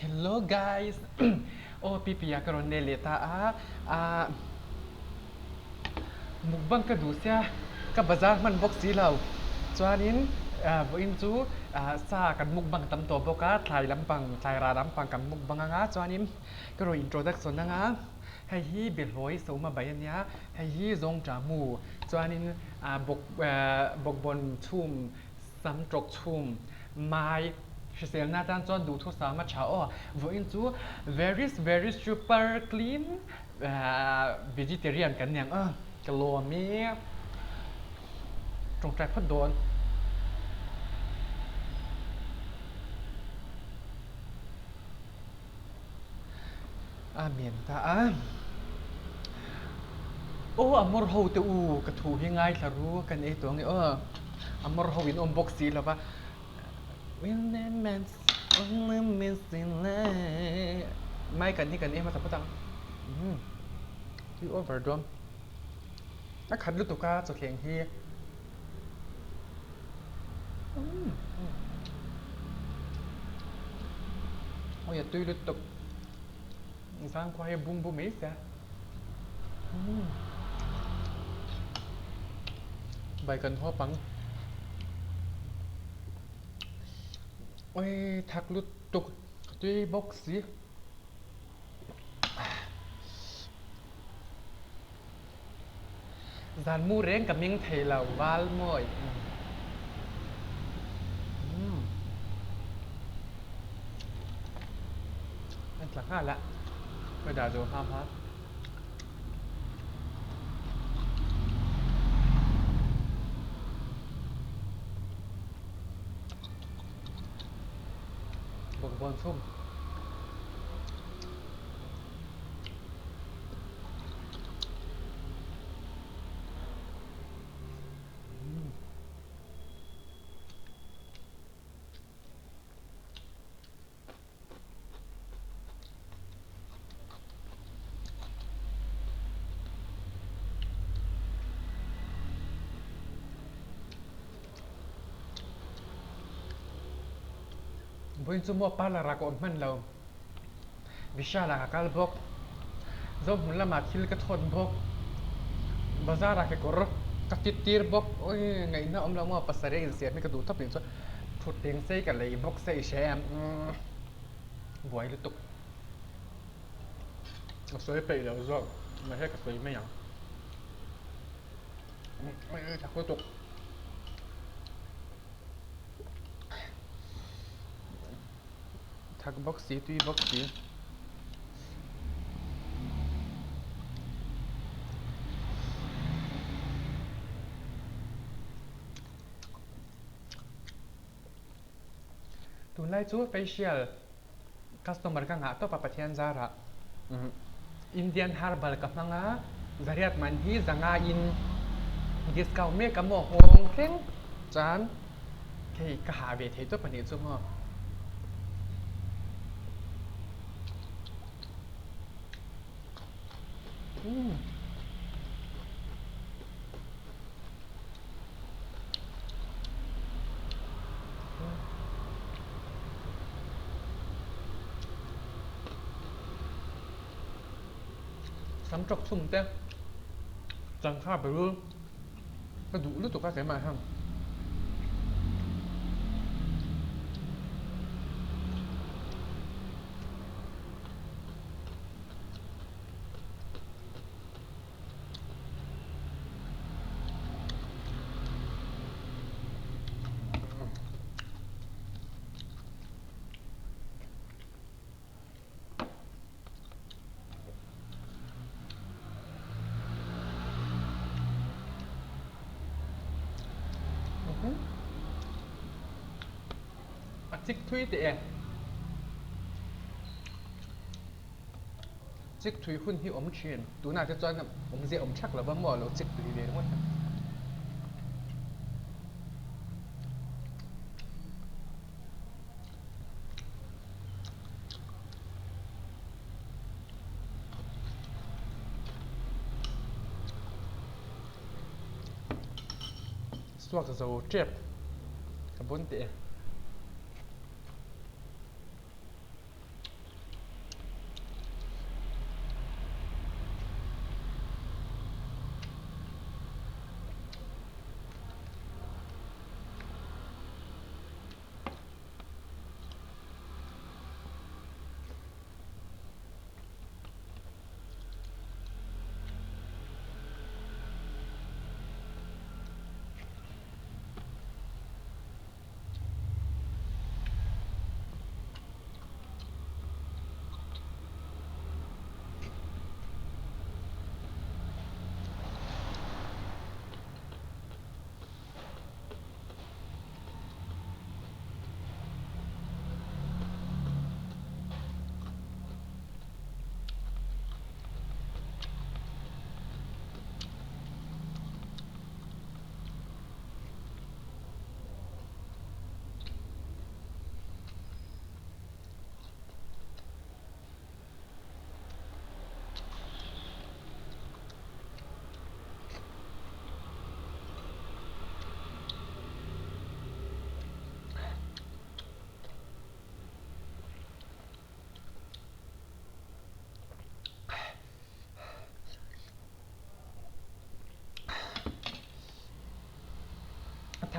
Hello guys aw Pipi ah ka rawn leh leh ta a ah mukbang ka duh sia ka bazar hman bawk si lo chuanin ah vawiin chu ah sa kan mukbang tam tawh bawk a thlai lampang thlai rah lampang kan mukbang anga chuanin ka rawn introduction anga hei hi Behlawi Soma bai ania hei hi Zawngṭah mu chuanin ah bawk ah bawkbawn chhum Sam tawk chhum mai hriselna atan chuan duhthusam a tha aw. Vawiin chu very very super clean vegetarian kan ni ang a, ka lawm i tawngtai phawt dawn. Amen ta a. Aw a mawr ho te u ka thu hi ngaithla ru kan ei tawh ange aw. A mawr ho in awm bawk si lo va. Mai kan hi kan ei hmasa phawt ang. Tui over dawn. A khat lutuk a chawthleng hi. Ui a tui lutuk zangkhua hi bung bu mai sia bai kan hawp ang ui thak lutuk tui bawk si. Zan mu reng ka ming thei lo val mawi. An tla nghal a, ka dah zo hma hma. Bawkbawn chhum. Vawiin chu maw parlour ah ka awm hman lo. Vishal ah ka kal bawk. Zohmun lamah thil ka thawn bawk. Bazar ah kekawr ka tit tir bawk. Awii ngaihna awm lo maw pasarih a insiam hi ka duh tawp nih chuan thutthleng sei ka lei bawk se i hre em buai lutuk. Ka sawi peih loh zawk mahse ka sawi mai ang. Awii thak lutuk. Thak bawk si tui bawk si. Tunlai chu facial customer ka ngah tawp a Pathian zarah Indian herbal ka hmang a zariat man hi zanga in discount mek a maw nghawng thleng chuan Hei ka hah ve thei tawp a nih chu maw. Umm. Sam tawk chhum te changkha berul. Ka duh lutuk a keimah hian. A chik thui teh e. Chik thui hun hi awm thin. Tunah te chuan awmzia awm thak lova maw lo chik tui ve ringawt ang. Suak zo tep ka bun teh e.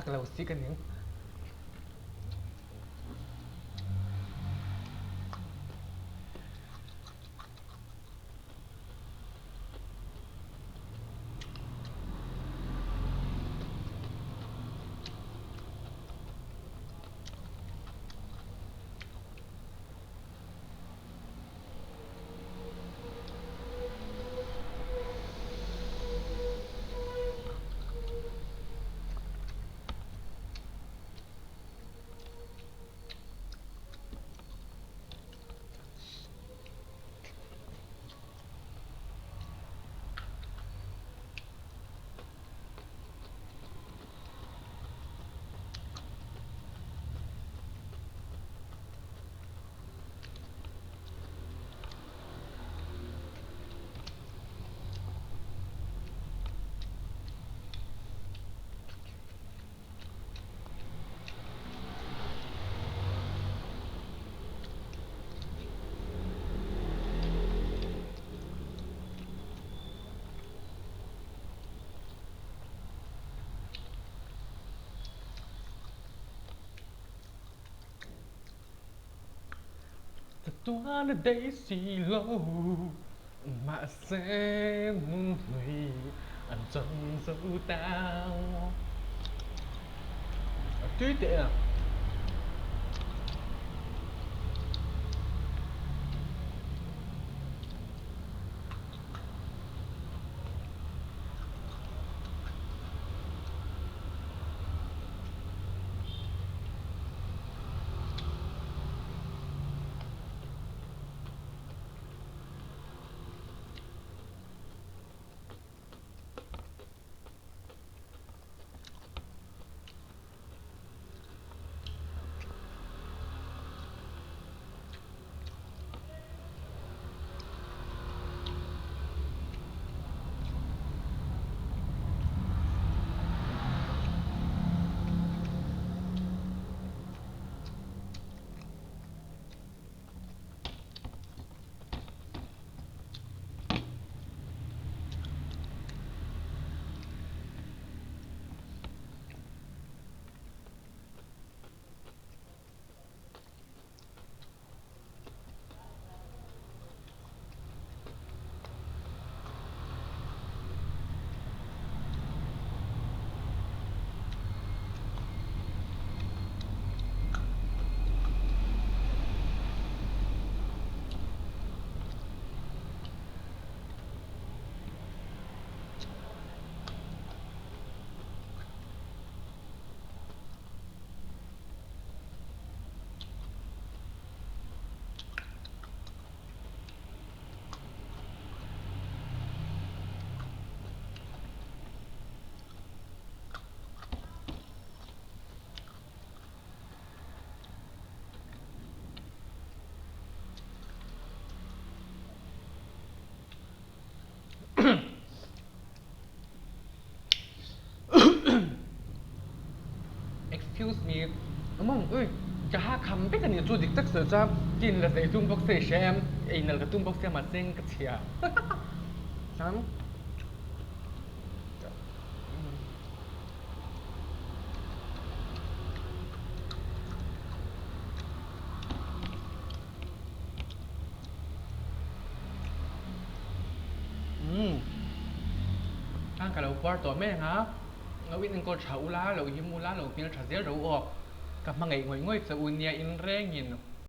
Chak lo si ka ning. Chatuan a daih si lo mahse nun hlui an chang zo ta. A tui teh a. Excuse me, among ui ka ha kham vek a ni chu dik tak sawi chuan kin la zei tum bawk se i hria em ei nal ka tum bawk sia mahse ka chhia chuan Umm khan ka lo puar tawh mai ang a, lo in enkawl tha ula, lo him ula, lo hmel tha zel ro aw, ka hmangaih ngawih ngawih che u nia in rengin.